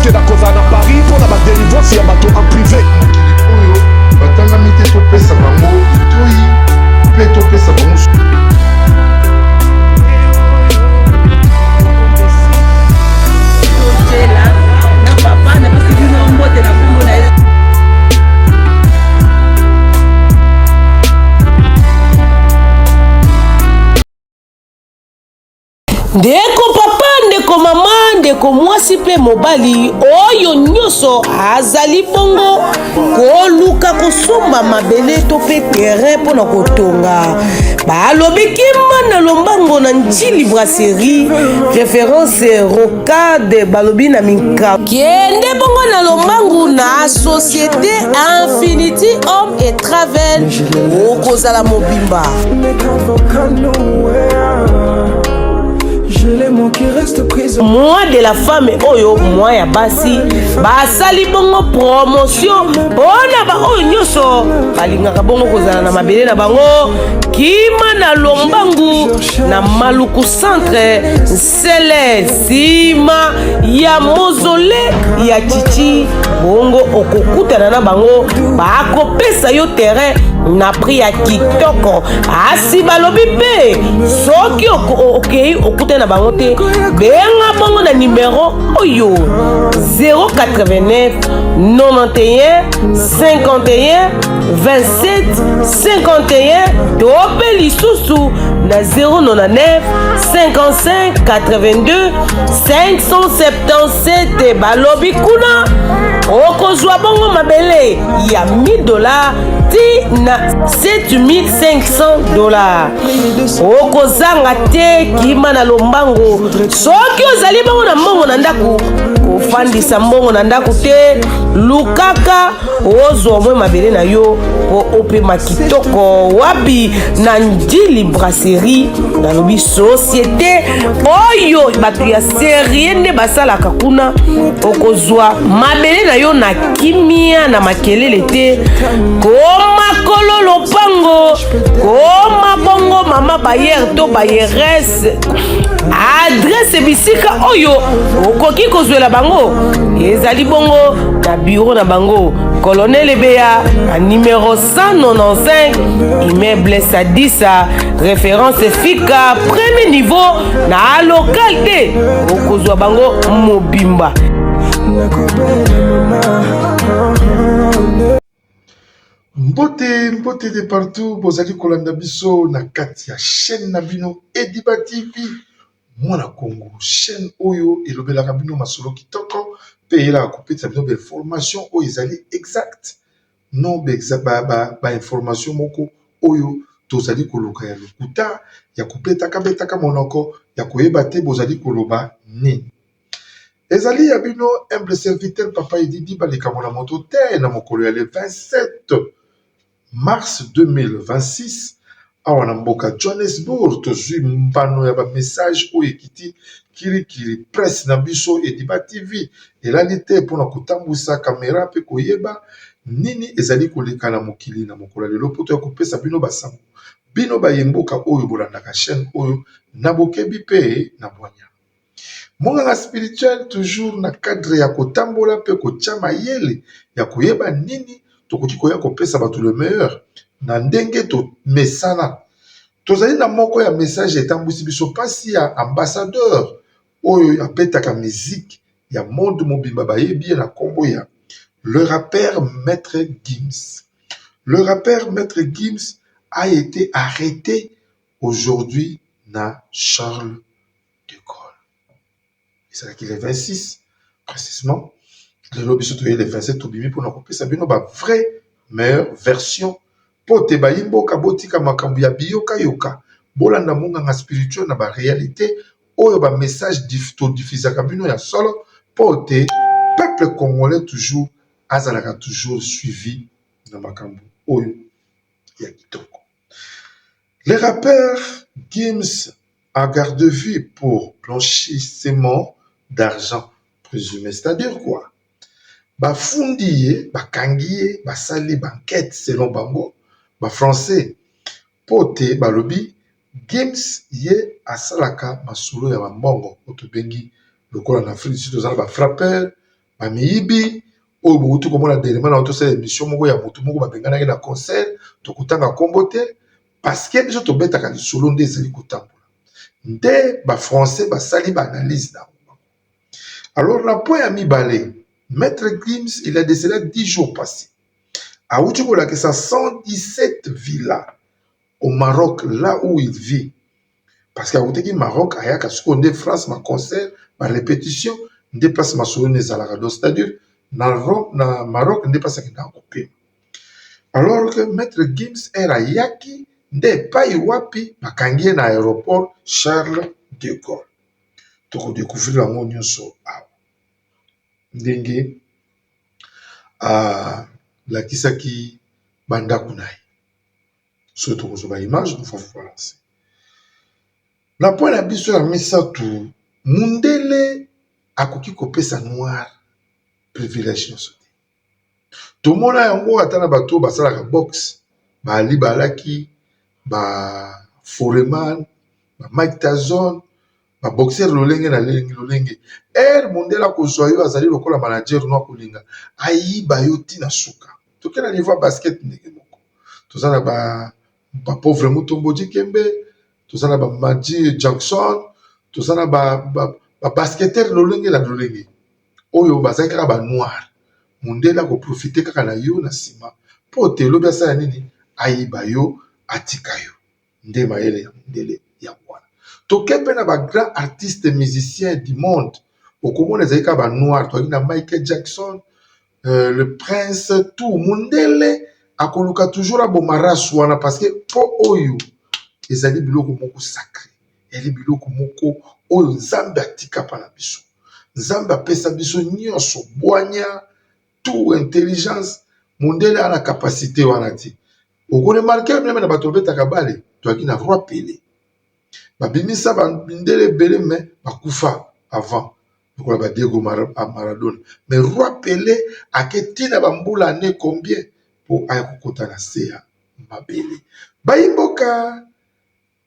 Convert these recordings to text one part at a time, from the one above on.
que nakozala na Paris mpo na ba delivrance ya bato en privé. Mokili oyo batangami te topesa bango litoyi mpe topesa bango. Ndeko papa, ndeko mama, ndeko mwasi mpe mobali oyo nyonso azali bongo koluka kosomba mabele to mpe terrain mpo na kotonga, balobi kima na lombango na Njili Brasserie, référence Rocade, balobi na minka. Kende bongo na lombangu na société Infinity Home et Travel, okozala mobimba. Mois de la femme oyo, mois ya basi, basali bongo promotion mpona baoyo nyonso balingaka bongo kozala na mabele na bango. Kima na lombangu na Maluku Centre, Nsele, nsima ya mozole ya Chichi, bongo okokutana na bango, bakopesa yo terrain na prix ya kitoko. Asi balobi mpe soki okei okutana na bango te, benga bongo na nimero oyo 089 91 51 27 51 to mpe lisusu na 099 55 82 577. Balobi kuna okozwa bongo mabele ya 1000 $ ti na 7500 $, okozanga te. Kima na lombango. Soki ozali bongo na mbongo na ndako, kofandisa mbongo na ndako te, lukaka ozwa mwe mabele na yo mpo opema kitoko. Wapi? Na Njili Brasserie. Nalobi société oyo bato ya sérieux nde basalaka kuna. Okozwa mabele na yo na kimia, na makelele te. Koma kolo lopango, koma bongo mama bailleur to bailleresse. Adresse bisika oyo okoki kozwela bango ezali bongo na bureau na bango, Colonel Ebeya, na numero 195, immeuble Sadisa, référence Fika, premier niveau na local te. Okozwa bango mobimba. Mbote, mbote de partout bozali kolanda biso na kati ya chaîne na bino Ediba TV Mwana Congo, chaîne oyo elobelaka bino masolo kitoko mpe eyelaka kopesa bino bainformation oyo ezali exact, non bainformation moko oyo tozali koluka ya lokuta, ya kobetaka betaka monoko ya koyeba te bozali koloba nini. Ezali ya bino humble serviteur papa Edidi Balikambo na moto te. Na mokolo ya le 27 mars 2026, awa na mboka Johannesburg, tozwi mbano ya bamessage oyo ekiti kirikiri. Presse na biso Ediba TV elali te mpona kotambwisa kamera mpe koyeba nini ezali koleka na mokili na mokolo ya lelo, mpo toya kopesa bino basango, bino bayemboka oyo bolandaka chaîne oyo na bokebi mpe na bwanya. Monganga spirituel, toujours na cadre ya kotambola mpe kotia mayele ya koyeba nini tokoki koya kopesa bato le meilleur na ndenge tomesana. Tozali na moko ya message etambwisi biso mpasi ya ambassadeur oyo apetaka musique ya monde mobimba, bayebi ye na nkombo ya le rappeur Maître Gims. Le rappeur Maître Gims a été arrêté aujourd'hui na Charles de Gaulle. Ezalaki le 26 précisément. Lelo biso toye le 27, tobimi mpona kopesa bino ba vrai meilleure version mpo te bayi mboka botika makambo ya biyokayoka, bolanda monganga spirituel na baréalité oyo bamessage todifusaka bino ya solo, mpo te peuple congolais toujours azalaka toujours suivi na makambo oyo ya kitoko. Le rappeur Gims en garde vue pour blanchissement d'argent présumé. C'est-à-dire quoi? Bafundi ye, bakangi ye, basali baenquête selon bango bafrançais, mpo te balobi Gims ye asalaka masolo ya bambongo oyo tobengi lokola na Afrique du Sud toza na bafrappeur. Bamiyibi oyo bowuti komona dernièrement na tosala émission moko ya motu moko babenganaki na concert, tokotanga nkombo te parce que biso tobetaka lisolo nde ezali kotambola nde Bafrançais basali baanalyse na yango. Alors, na point ya mibale, Maître Gims, il a de cela 10 jours passés, awuti kolakisa 117 villas au Maroc, là où il vit, parce que awutaki Maroc, ayaka sikoyo nde France, baconcert, barépétition nde place masolo nde ezalaka. Donc c'est-à-dire na Rome, na Maroc nde place akendaka kopema. Alors que Maître Gims ere ayaki nde epai wapi bakangi ye na aéroport Charles de Gaulle. Tokodécouvrir yango nyonso awa, ndenge alakisaki bandako na ye. Soki tokozwa baimage, nous va balancer. Na point na biso ya misato, mundele akoki kopesa noir privilège nyonso te. Tomona yango ata na bato oyo basalaka boxe, baali balaki ba Foreman, ba Mike Tyson, baboxer lolenge na lolenge. Ere mondele akozwa yo, azali lokola manager no, akolinga ayiba yo ntina suka. Toke na niveau ya basket, ndenge moko toza na bapauvre Mutombo Dikembe, toza na baMagic Johnson, toza na babasketteur lolenge na lolenge oyo bazali kaka banoir. Mondele akoprofite kaka na yo na nsima mpo te elobi asala nini? Ayiba yo, atika yo. Nde mayele ya mondele yango wana. Toke mpe na bagrand artiste musicien du monde, okomona ezali kaka banoir. Toyaki na Michael Jackson, le Prince, tout. Mondele akoluka toujours aboma race wana parce que mpo oyo ezali biloko moko sacré, ezali biloko moko oyo Nzambe atika mpa na biso. Nzambe apesa biso nyonso, bwanya, tout, intelligence. Mondele ana capacité wana te. Okoremarquer même na bato babetaka bale, toyaki na Roi Pele, babimisa mindele ebele mais bakufa avant, lokola baDiego Maradona. Mais Roi Pele ake ntina bambula ane combien mpo aya kokota na se ya mabele. Bayimboka,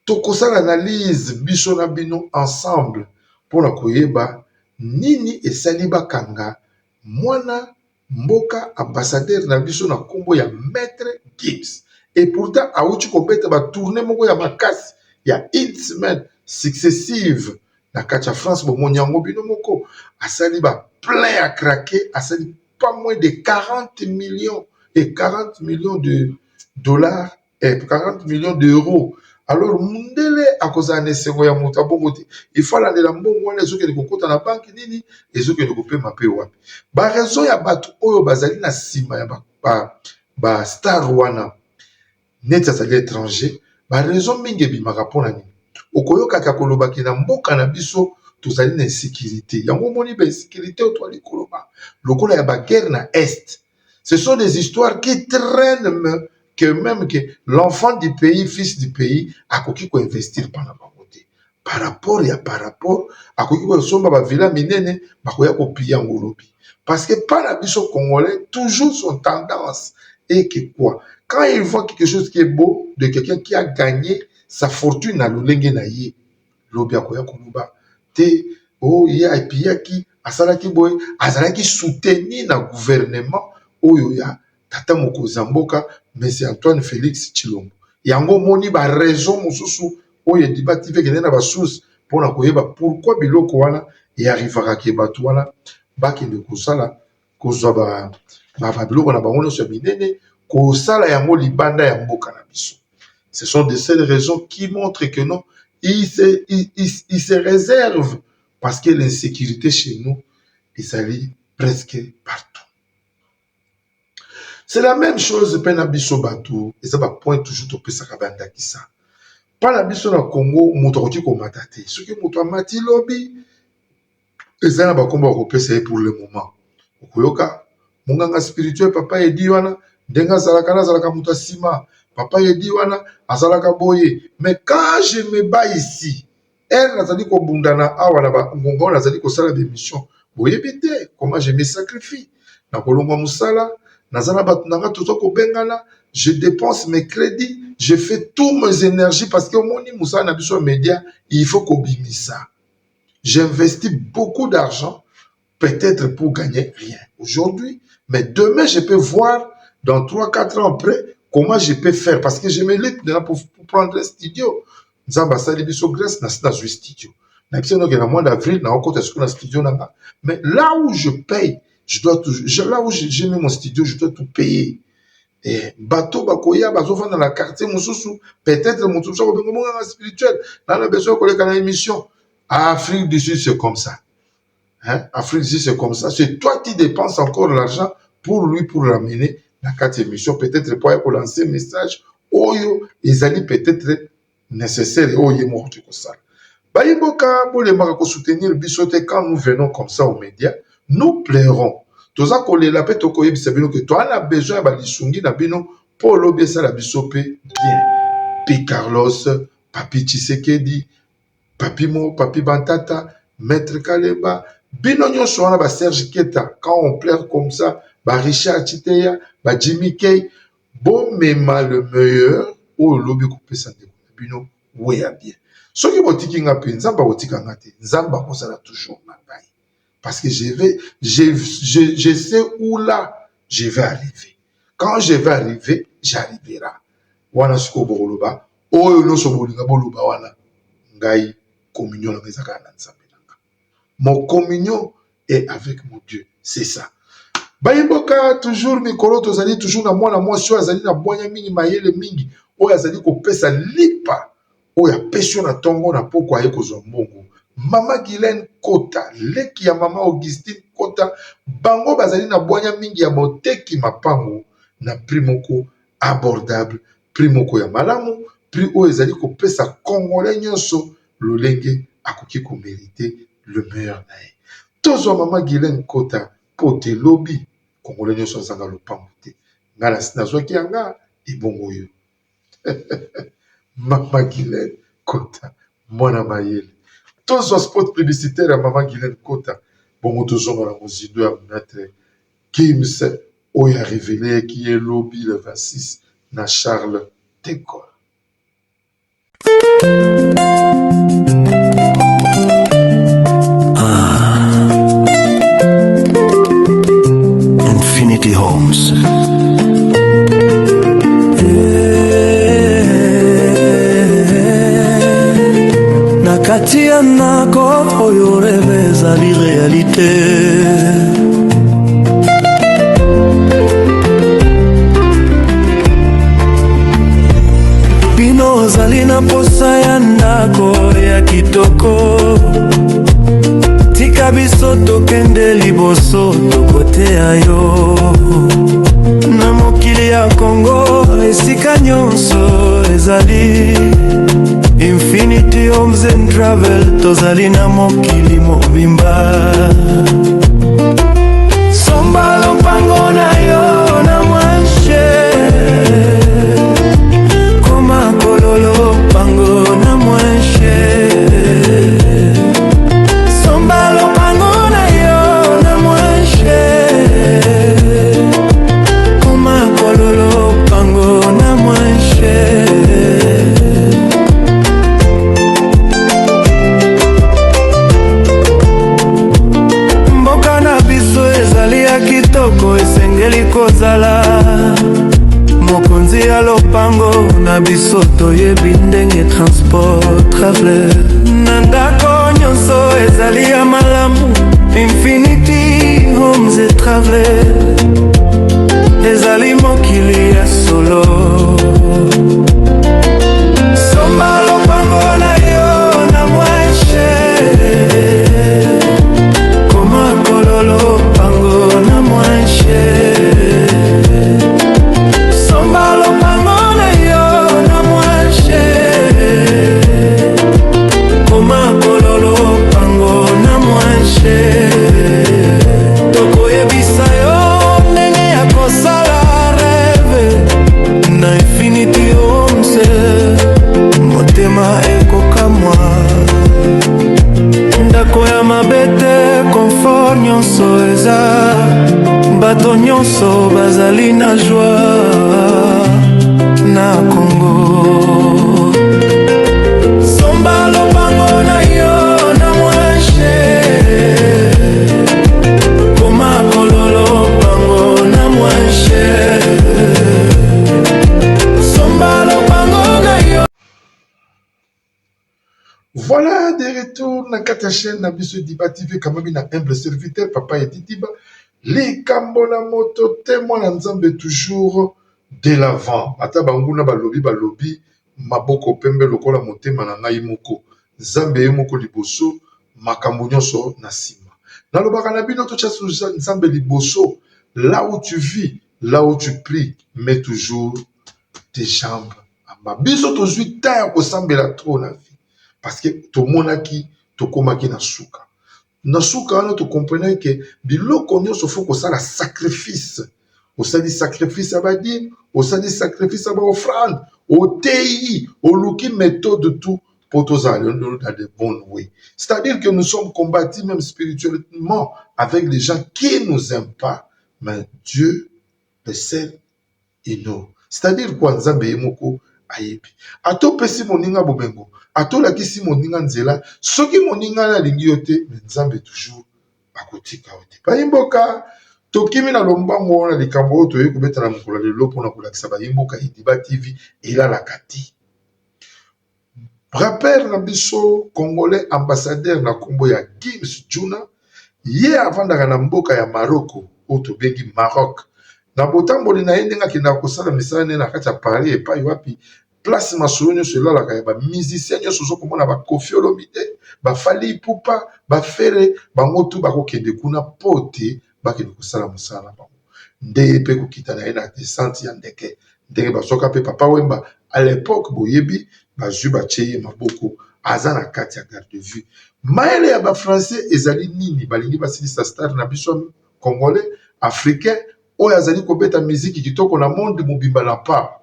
tokosala analyse biso na bino ensemble mpona koyeba nini esali bakanga mwana mboka ambassadeur na biso na nkombo ya Maître Gims. Et pourtant awuti kobeta batournée moko ya makasi ya une semaine successive na kati ya France. Bomoni yango bino moko, asali ba plein ya craquer, asali pas moins de 40 millions et 40 millions de dollars et 40 millions d'euros. Alors mundele akozala na esengo ya moto abongo te. Il faut alandela mbongo wana ezokende kokota na banke nini, ezokende kopema mpe wapi. Baraison ya bato oyo bazali na nsima ya bastar ba wana, neti azali étranger, baraison mingi ebimaka. Mpona nini okoyokaka kolobaki na mboka na biso tozali na insécurité? Yango omoni bainsécurité oyo toali koloba lokola ya baguerre na Est, ce sont des histoires qui traînent, que même que l'enfant du pays, fils du pays, akoki koinvestir mpana bango te par rapport ya par rapport akoki kosomba bavilla minene, bakoya kopia yango lobi. Parce que mpa na biso Congolais, toujours son tendance est que quoi? Quand il voit quelque chose qui est beau de quelqu'un qui a gagné sa fortune na lolenge na ye, lobi akoya koloba te o oh, ye apiyaki, asalaki boye, azalaki soutenu na gouvernement oyo ya tata mokonzi ya mboka, Monsieur Antoine Félix Tshilombo. Yango omoni baraison mosusu oyo Ediba TV ekende na basource mpona koyeba pourquoi biloko wana earrivaka ke bato wana bakende kosala, kozwa babiloko na bango nyonso ya minene, kosala yango libanda ya mboka na biso. Ce sont de seules raisons qui montrent que non, il se réserve parce que l'insécurité chez nous ezali presque partout. C'est la même chose mpe na biso bato. Eza bapoint toujours topesaka bandakisa. Mpa na biso na Congo, moto akoki komata te. Soki moto amati lobi, eza na bakombo bakopesa ye. Pour le moment okoyoka monganga spirituel Papa Edi wana, ndenge azalaka na azalaka moto ya nsima. Papa Edi wana azalaka boye. Mais quand je me bats ici, ere nazali kobundana awa na bangonga oyo nazali kosala bémission, boyebi te comment je me sacrifie na kolongwa mosala. Naza na bato na nga, toza kobengana, je dépense mes crédits, je fais tous mes énergies parce que omoni mosala na biso ya média, il faut kobimisa. J'investis beaucoup d'argent. Peut-être pour gagner rien aujourd'hui, mais demain je peux voir dans 3-4 ans après comment je peux faire parce que je me lutte maintenant pour prendre un studio. Nzambe asali biso grâce na nazwi studio. Na biso noke na mois d'avril na okota sikoyo na studio na nga. Mais là où je paye, je dois toujours, là où j'ai mis mon studio, je dois tout payer. Eh, bato bakoya bazofanda na quartier mosusu, peut-être moto mosusu akobenga monganga spirituel na na besoin koleka na émission. Afrique du Sud, c'est comme ça. Hein? Afrique du Sud, c'est comme ça. C'est toi qui dépenses encore l'argent pour lui, pour l'amener na kati émission, peut-être po ya kolancer message oyo ezali peut-être nécessaire, oyo ye moko te kosala. Bayimboka, bolembaka kosoutenir biso te. Quand nous venons comme ça aux médias, nous pleurons, toza kolela mpe tokoyebisa bino ke toza na besoin ya balisungi na bino mpo olobi esala biso mpe bien. Pi Carlos, Papi Tshisekedi, Papi Mo, Papi Bantata, Maître Kaleba, bino nyonso wana, ba Serge Keta, quand on pleure comme ça, ba Richard Chiteya, ba Jimmy Kay, bomema le meilleur oyo olobi kopesa ndeko na bino we ya bien. Soki botiki nga mpe, Nzambe akotika nga te, Nzambe akozala toujours na ngai parce que je vais je sais où là je vais arriver. Quand je vais arriver, j'arrivera wana. Sikoyo bokoloba oyo nyonso bolinga boloba wana, ngai communion na ngai eza kaka na Nzambe na nga. Mon communion est avec mon Dieu, c'est ça. Bayimboka, toujours mikolo tozali toujours na mwana mwasi oyo azali na bwanya mingi, mayele mingi, oyo azali kopesa lipa oyo apesi yo na ntongo na poko aye kozwa mbongo. Mama Guylaine Kota, leki ya mama Augustine Kota, bango bazali na bwanya mingi ya boteki mapango na prix moko abordable, prix moko ya malamu, prix oyo ezali kopesa Congolais nyonso lolenge akoki komériter le meilleur na ye. Tozwa mama Guylaine Kota mpo te lobi Congolais nyonso azanga lopango te. Ngai nazwaki yanga ebongo oyo. Mama Guylaine Kota, mwana mayele. Tozwa spot publicitaire ya mama Guylaine Kota, bongo tozonga na mozindo ya Maître Gims oyo arévéleki ye lobi le 26 na Charles de Gaulle. Ah. Infinity Homes. Eh, na kati ya ndako oyo rêve ezali réalité. Bino ozali na posa ya ndako ya kitoko, tika biso tokende liboso, tokoteya yo na mokili ya Kongo esika nyonso ezali Infinity Homes and Travel, tozali na mokili mobimba. Somba lopango na yo na moins cher, koma kolo lopango na moins cher. Somba lopango na yo na moins cher, koma kolo lopango na moins cher. Mboka na biso ezali ya kitoko, esengeli kozala mokonzi ya lopango na biso. Toyebi ndenge transport traveler na ndako nyonso ezali ya malamu. Infinity Homes et Traveler ezali mokili ya solo. Somba lopango na yo na moins cher, koma kolo lopango na moins cher. Somba lopango na yo na moins cher, koma kolo lopango na moins cher. Tokoyebisa yo ndenge ya kosala rêve na Infinity Homes, motema ekokamwa. Ndako ya mabe te, confort nyonso eza, bato nyonso bazali na joie na Kongo. Somba lopango na yo na moins cher. Voilà de retour na kati ya chaîne na biso Diba TV kamami na humble serviteur papa Edi Diba. Likambo na moto te mwana Nzambe toujours de l'avant. Ata banguna balobi balobi maboko pembe lokola motema na ngai moko. Nzambe ye moko liboso makambo nyonso na nsima. Nalobaka na bino totya Nzambe liboso là où tu vis, là où tu pries, mets toujours tes jambes en bas. Biso tozwi temps ya kosambela trop na vie parce que tomonaki tokomaki na suka. Na suka wana tokomprenaki ke biloko nyonso faut kosala sacrifice. Osali sacrifice ya badîmes, osali sacrifice ya baoffrande, oteyi, oluki méthode tout pour tozala lelo dans de bonnes way. C'est-à-dire que nous sommes combattus même spirituellement avec les gens qui nous aiment pas, mais Dieu le seul ignore. C'est-à-dire quoi? Nzambe ye moko ayebi. Ata opesi moninga bomengo, ata olakisi moninga nzela, soki moninga wana alingi yo te, mais Nzambe toujours akotika yo te. Bayimboka, tokimi na lombango wana likambo oyo toyei kobeta na mokolo ya lelo mpona kolakisa bayimboka Ediba TV elalaka te. Rappeur na biso congolais ambassadeur na nkombo ya Gims Juna, ye avandaka na mboka ya Maroko oyo tobengi Maroc. Na botamboli na ye ndenge akendaka kosala misala nde na kati ya Paris epai wapi place masolo nyonso elalaka ya bamusicien nyonso, ozokomona baKoffi Olomide, baFally Ipupa, baFerre, bango tu bakokende kuna po te bakende kosala mosala na bango. Nde ye mpe kokita na ye na descente ya ndeke ndenge bazwaka mpe Papa Wemba à l'époque, boyebi, bazwi batie ye maboko, aza na kati ya garde vue. Mayele ya bafrançais ezali nini? Balingi basilisa star na biso congolais africain oyo azali kobeta miziki kitoko na monde mobimba. Na pa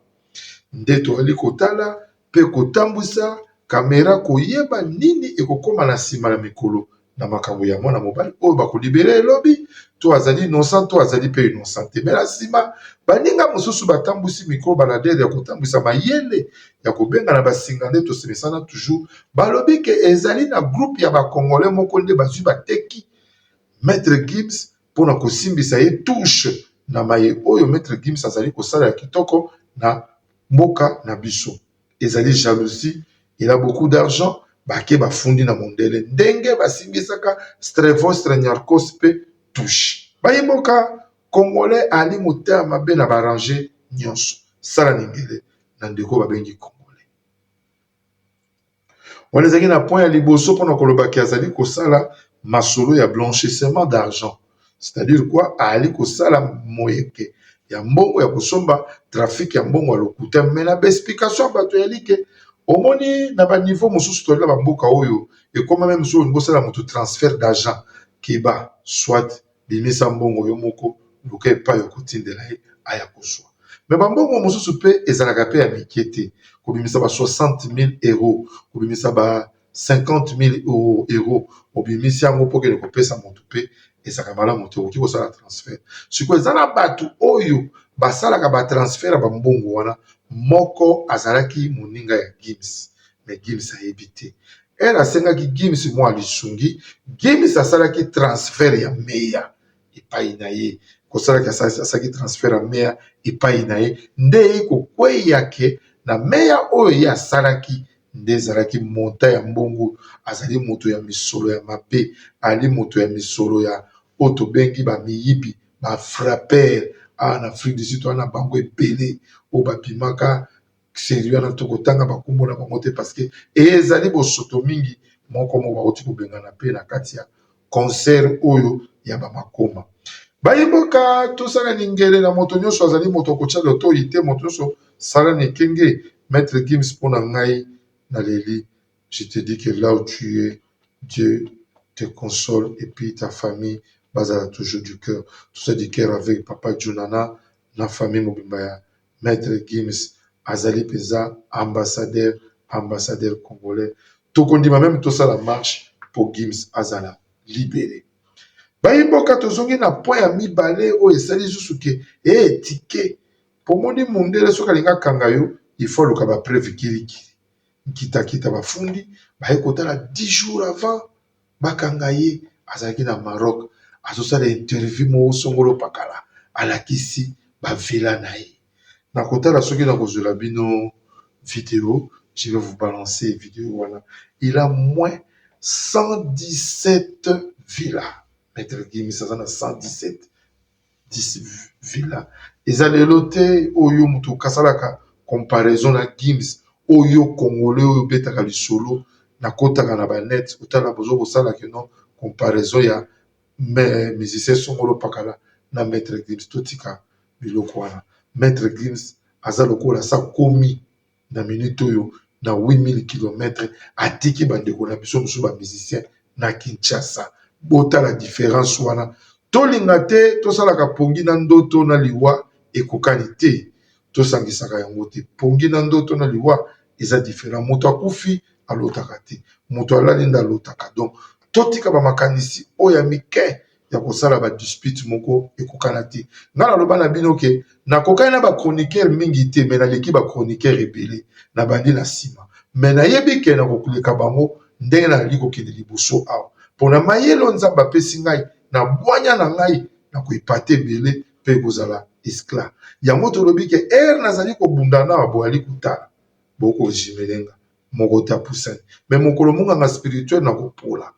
nde toyali kotala mpe kotambwisa kamera koyeba nini ekokóma na nsima na mikolo na makambo ya mwana mobali oyo bakolibérer elobi to azali innocent to azali mpe innocent te. Mais na nsima baninga mosusu batambwisi mikro baladere ya kotambwisa mayele ya kobenga na basinga nde tosemesana toujours. Balobi ke ezali na groupe ya bacongolais moko nde bazwi bateki Maître Gims mpona kosimbisa ye touche na maye oyo Maître Gims azali kosala ya kitoko na mboka na biso. Ezali jalousie, il a beaucoup d'argent. Bake bafundi na mondele ndenge basimbisaka Strevos Niarcos mpe touche. Bayimboka, congolais ali motema mabe na barange nyonso. Sala ningele na ndeko babengi congolais wana ezalaki na point ya liboso mpona kolobaki azali kosala masolo ya blanchissement d'argent, c'est-à-dire quoi? Azali kosala moyeke ya mbongo ya kosomba, trafic ya mbongo ya lokuta. Mais na baexplication ya bato yali ke omoni na baniveau mosusu toali na bamboka oyo ekóma même soki olingi osala moto transfert d'argent, keba, soit bimisa mbongo yo moko, luka epai okotindela ye aya kozwa. Mais bambongo mosusu mpe ezalaka mpe ya mike te, kobimisa ba 60 000 euro, kobimisa ba 50 000 euro, obimisi yango mpo okende kopesa moto mpe ezalaka malamu te. Okoki kosala transfert. Sikoyo eza na bato oyo basalaka batransfert ya bambongo wana. Moko azalaki moninga ya Gims, mais Gims ayebi te. Ere asengaki Gims mwa lisungi, Gims asalaki transfert ya meya epai na ye. Kosalaki asalaki transfert ya meya epai na ye nde ye kokweya ke na meya oyo ye asalaki nde ezalaki monta ya mbongo. Azali moto ya misolo ya mabe, ali moto ya misolo ya oyo tobengi bamiyibi, bafrappeur. Awa na Afrique du Sud wana bango ebele oyo babimaka série wana, tokotanga bakombo na bango te parce que ezali bosoto mingi. Moko moko bauti kobengana mpe na kati ya concert oyo ya bamakoma. Bayimboka, tosala ningele na moto nyonso azali moto akotya lotoi te. Moto nyonso sala na ekenge. Maître Gims, mpo na ngai naleli, je te dis que là où tu es, Dieu te console et puis ta famille bazala toujours du cœur, tout ça du cœur avec papa Junana na famille mobimba ya Maître Gims. Azali mpenza ambassadeur, ambassadeur congolais. Tokondima même tosala marche mpo Gims azala libéré. Bayimboka, tozongi na point ya mibale oyo esali lisusu ke etike pomoni mundele soki alingi akanga yo, il faut aluka bapreuve kilikili nkitakita. Bafundi baye kotala 10 jours avant bakanga ye, azalaki na Maroc, azosala interview moko songolo pakala, alakisi bavilla na ye. Na kotala soki na kozwela bino video. Je vais vous balancer video wana. Il a moins 117 villas. Maître Gims aza na 117 villa. Eza lelo te oyo mutu kasalaka comparaison na Gims oyo congolais oyo betaka lisolo na kotaka na ba net otala bozo kosala que non comparaison ya musicien songolo pakala na Maître Gims. Totika biloko wana. Maître Gims aza lokola sa komi na minute oyo na 8000 kilomètres atiki bandeko na biso mosusu ba musicien na Kinshasa. Botala différence wana. Tolinga te tosalaka pongi na ndoto na liwa ekokani te. Tosangisaka yango te. Pongi na ndoto na liwa eza différent. Moto akufi alotaka te. Moto alali nde alotaka. Donc totika ba makanisi oyo ya mike ya kosala ba dispute moko ekokana te. Nga naloba na bino ke nakokani na ba chroniqueur mingi te, mais naleki ba chroniqueur ebele, nabandi na nsima, mais nayebi ke nakoleka bango ndenge nazali kokende liboso awa. Pona mayele oyo Nzambe apesi ngai na bwanya na ngai, nakoepate ebele mpe ekozala esclave. Yango tolobi ke ere nazali kobunda na boyali kotala bokojimele nga moko te apusani, mais mokolo monganga spirituel nakopola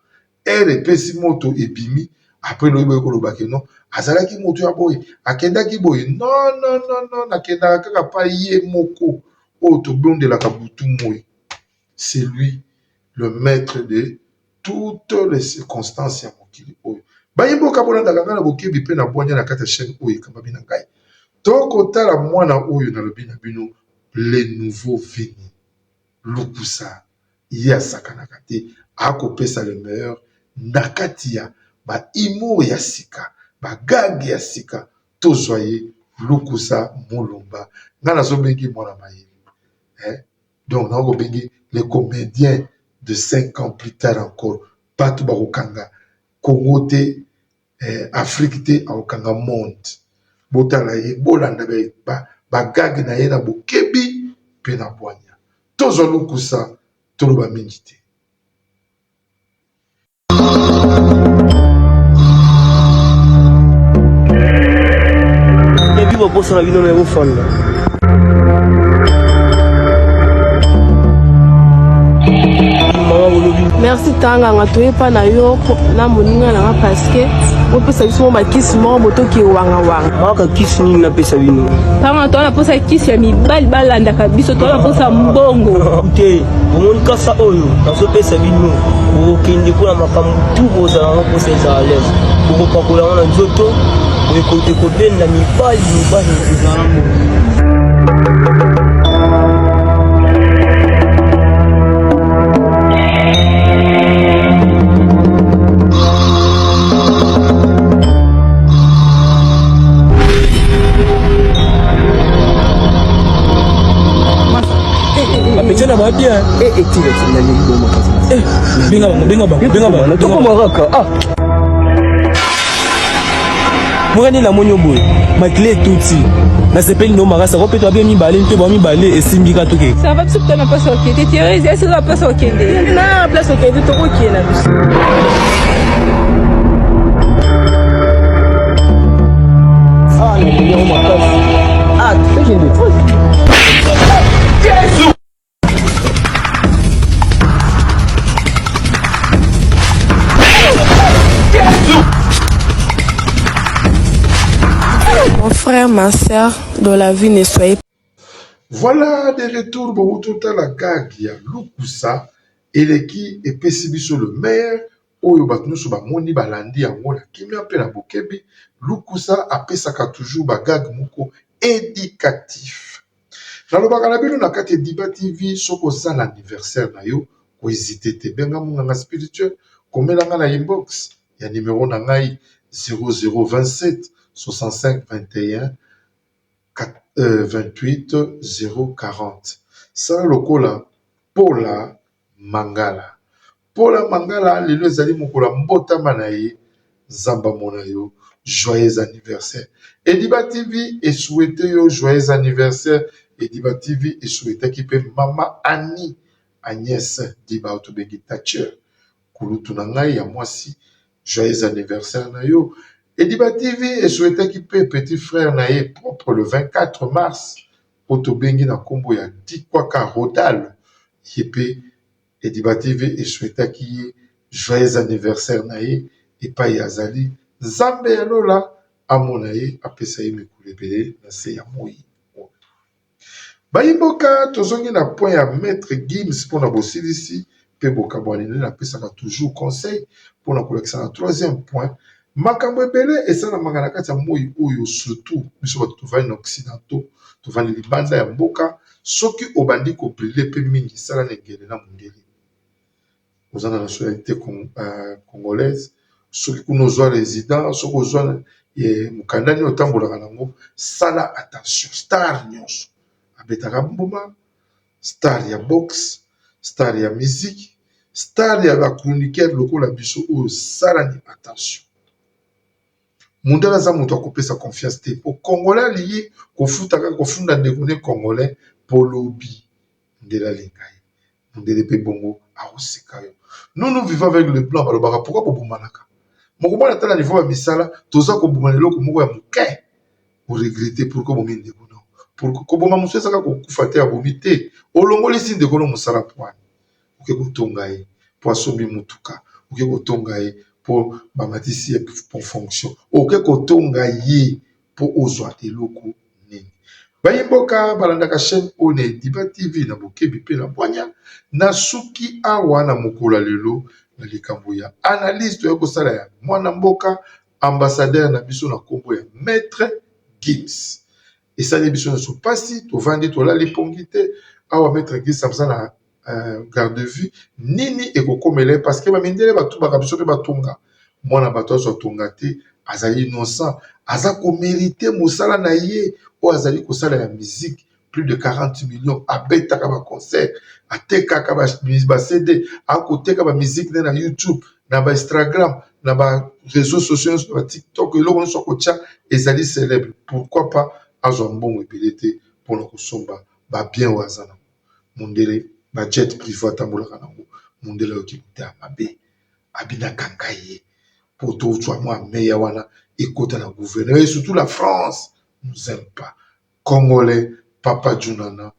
Heure epesi moto ebimi après lobi boye koloba ke non azalaki moto ya boye akendaki boye non non non non nakendaka kaka pa ye moko oyo tobondelaka butu moyi c'est lui le maître de toutes les circonstances ya mokili oyo. Bayi mboka bolandaka ngai na bokebi mpe na bwanya na kati ya chaîne oyo ekambami na ngai. Tokotala mwana oyo nalobi na bino le nouveau venu Lukusa. Ye asakanaka te, akopesa le meilleur na kati ya ba humour ya sika, ba gag ya sika. Tozwa ye Lukusa Mulumba, nga nazo bengi mwana mayele eh? Donc nako bengi le comedien de 5 ans plus tard encore, batu bakokanga Congo te, eh, Afrique te, akokanga monde. Botala ye, bolanda ba, ba gag na ye na bokebi pe na bwanya. Tozwa Lukusa, toloba mingi te. Ebi baposa na bino na bofanda. Merci tanganga toyepa na yo na moninga na nga parce que opesa biso mwa bakisi moko botoki wangawanga. Maka kisi nini napesa bino? Tanga toza na posa kisi ya mibali balandaka biso, toza na posa mbongo. Te, bomoni kasa oyo nazopesa bino, bokokende mpo na makambo tu bozala yango mposa ezala lese, bokopakola yango na nzoto, ekobenda mibali mibali ezala mbongo. Bapetite na ba bien. Eh, eh, tira, tira, Eh, benga bango, benga bango, benga bango. Tokoma kaka. Ah. Moko nde namoni yo boye makila etuti nasepeli no makasi ako mpe toabe mibale mpe ba mibale esimbi ka toke. Ça va biso na place okende Thérèse est-ce que place okende na place okende tokokende na biso. Ah, nalingi yango makasi. Ah, tokende. Mon frère, ma sœur, dans la vie, ne soyez Voilà de retour bowuti otala gag ya Lukusa eleki epesi biso le meilleur oyo bato nyonso bamoni balandi yango na kimia mpe na bokebi. Lukusa apesaka toujours ba gag moko éducatif. Nalobaka na bino na kati ya Ediba TV, soki oza na anniversaire na yo, ko hesiter te, benga monganga spirituel, komela nga na inbox ya numero na ngai 0027 65 21 28 040. Sala lokola Paula Mangala. Paula Mangala lelo ezali mokolo ya mbotama na ye, Nzambe amona yo, joyeux anniversaire. Ediba TV e souhaite yo joyeux anniversaire. Ediba TV e souhaitaki pe mama Annie Agnès Diba oyo tobengi Thatcher, kulutu na ngai ya mwasi, joyeux anniversaire na yo. Ediba TV e souhaitaki pe petit frère na ye propre le 24 mars oyo tobengi na kombo ya Dikwaka Rodal. Ye pe Ediba TV e souhaitaki ye joyeux anniversaire na ye epayi azali. Nzambe ya lola amona ye apesa ye mikolo ebele na se ya moyi oyo. Bayi mboka tozongi na point ya maitre Gims pona bosilisi pe bokabwani nde napesaka toujours conseil pona kolakisa na troisième point makambo ebele esalamaka na kati ya moyi oyo surtout biso bato tovandi na occidentaux tovandi libanda ya mboka soki obandi ko briller pe mingi sala na ngele na mundele. Oza na nationalite congolaise soki kuna ozwa resident soki ozwa mokanda nini otambolaka na yango sala attention star nyonso abetaka mbuma star ya boxe star ya musique star ya ba chroniqueur lokola biso oyo sala ni attention mundele aza moto akopesa confiance te po congolais alingi kofuta kaka kofunda ndeko ne congolais po lobi mundele alinga ye Mundele pe bongo akoseka yo. Nous nous vivons avec le blanc balobaka pourquoi bobomanaka? Mokomona ata na niveau ya misala toza kobomana eloko moko ya moke o regretter pourquoi obomi ndeko na yo? Pourquoi koboma mosusu eza kaka kokufa te abomi te olongolisi ndeko no mosala pwani oke kotonga ye po asombi motuka oke kotonga ye po bamatisi ye fonction oke kotonga ye po ozwa eloko nini? Bayi mboka balandaka chaine oyo na Ediba TV na bokebi pe na bwanya. Nasuki awa na mokolo ya lelo na likambo ya analyse toyaki kosala ya mwana mboka ambassadeur na biso na kombo ya Maitre Gims. Esali biso nionso pasi, tovandi tolali pongi te. Awa Maitre Gims aza na garde vue nini ekokomela ye parce que ba mindele batubaka biso pe batonga mwana bato azwa tonga te azali innocent aza ko merite mosala na ye oyo azali kosala ya musique plus de 40 millions abetaka ba concert atekaka ba CD akoteka ba musique ne na YouTube na ba Instagram na ba réseaux sociaux nyonso na ba TikTok eloko nyonso akotya ezali célèbre pourquoi pas azwa mbongo ebele te mpona kosomba ba bien oyo aza nango. Mundele ba jet prive atambolaka nango mundele ayoki motema mabe abi nakanga ye po tozwa mwa meya wana ekota na gouvernement et surtout la France nous aime pas congolais papa Djunana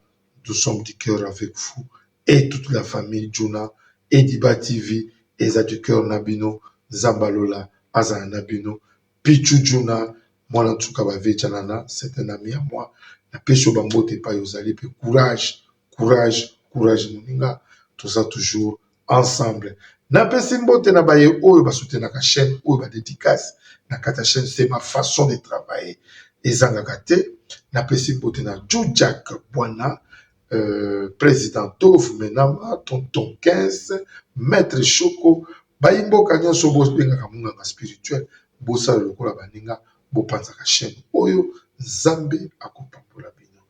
nous sommes du cœur avec vous et toute la famille Djuna Ediba TV eza du cœur na bino Nzambe ya lola azala na bino Pitshou Djuna mwana nsuka ba vieux Djanana c'est un ami à moi napesi yo ba mbote epayi ozali pe courage courage courage moninga toza toujours ensemble napesi mbote na baye oyo ba soutenaka chaine oyo ba dedicace na kati ya chaine c'est ma façon de travailler ezangaka te napesi mbote na Djou Jack Bwana president Tov Menama tonton 15 maitre Shoko bayi mboka nionso bobengaka munganga spirituel bosala lokola baninga bopanzaka chaine oyo Nzambe akopambola bino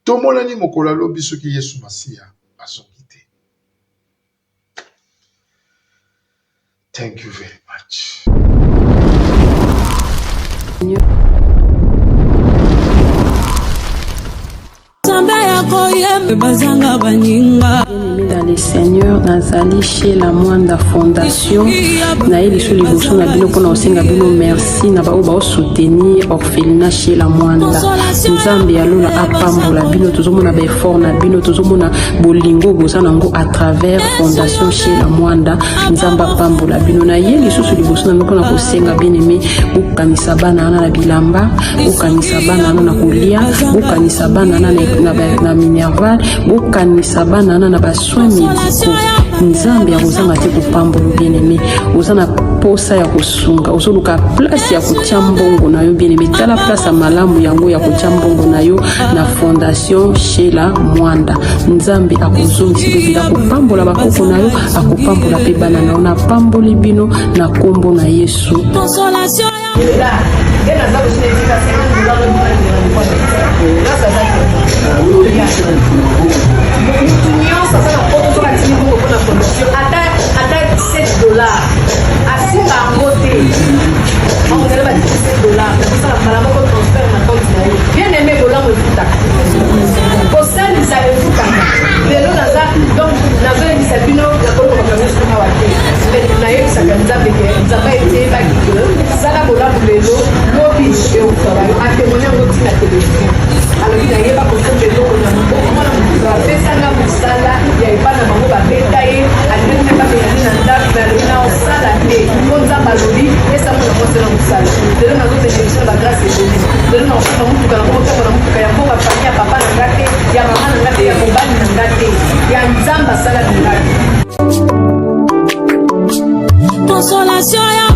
tomonani mokolo ya lobi soki Yesu Masiya azongi te. Thank you very much. Bien-aimé dans le Seigneur, nazali chez la Mwanda Fondation. Naye lisu liboso na bino mpona kosenga bino merci na baoyo baosoutenir orphelinat chez la Mwanda. Nzambe ya lola apambola bino, tozomona ba effort na bino, tozomona bolingo boza nango à travers Fondation chez la Mwanda. Nzambe apambola bino. Na ye lisusu liboso na bino mpona kosenga bien-aimé bokanisa bana wana na bilamba, bokanisa bana wana na kolia, bokanisa bana wana na minerval, bokanisa bana wana na ba soins médicaux. Nzambe akozanga te kopambola bien-aimé. Oza na posa ya kosunga, ozoluka place ya kotia mbongo na yo bien-aimé. Tala place ya malamu yango ya kotia mbongo na yo na Fondation Sheila Mwanda. Nzambe akozongisa bino, akopambola bakoko na yo, akopambola pe bana na yo. Napamboli bino na kombo na Yesu. Mutu nyonso aza na poto soki atindi mbongo mpo na fondation ata ata 7 dollars asimba yango te akozala ba 17 dollars nakosala mbala moko transfert na compte na ye bien aimé bolamu efutaka kosalisa efutaka lelo naza donc nazoyebisa bino nakoki makambo nyonso awa te mais nayebisaka nzambe ke nzambe ayebaki ke sala bolamu lelo lobi ekozala yo atemoigne yango ntina televizio alobi nayeba kosomba eloko na maboko mwana mosusu apesanga mosala ya epa na. Nzambe asala miracle. Consolation ya.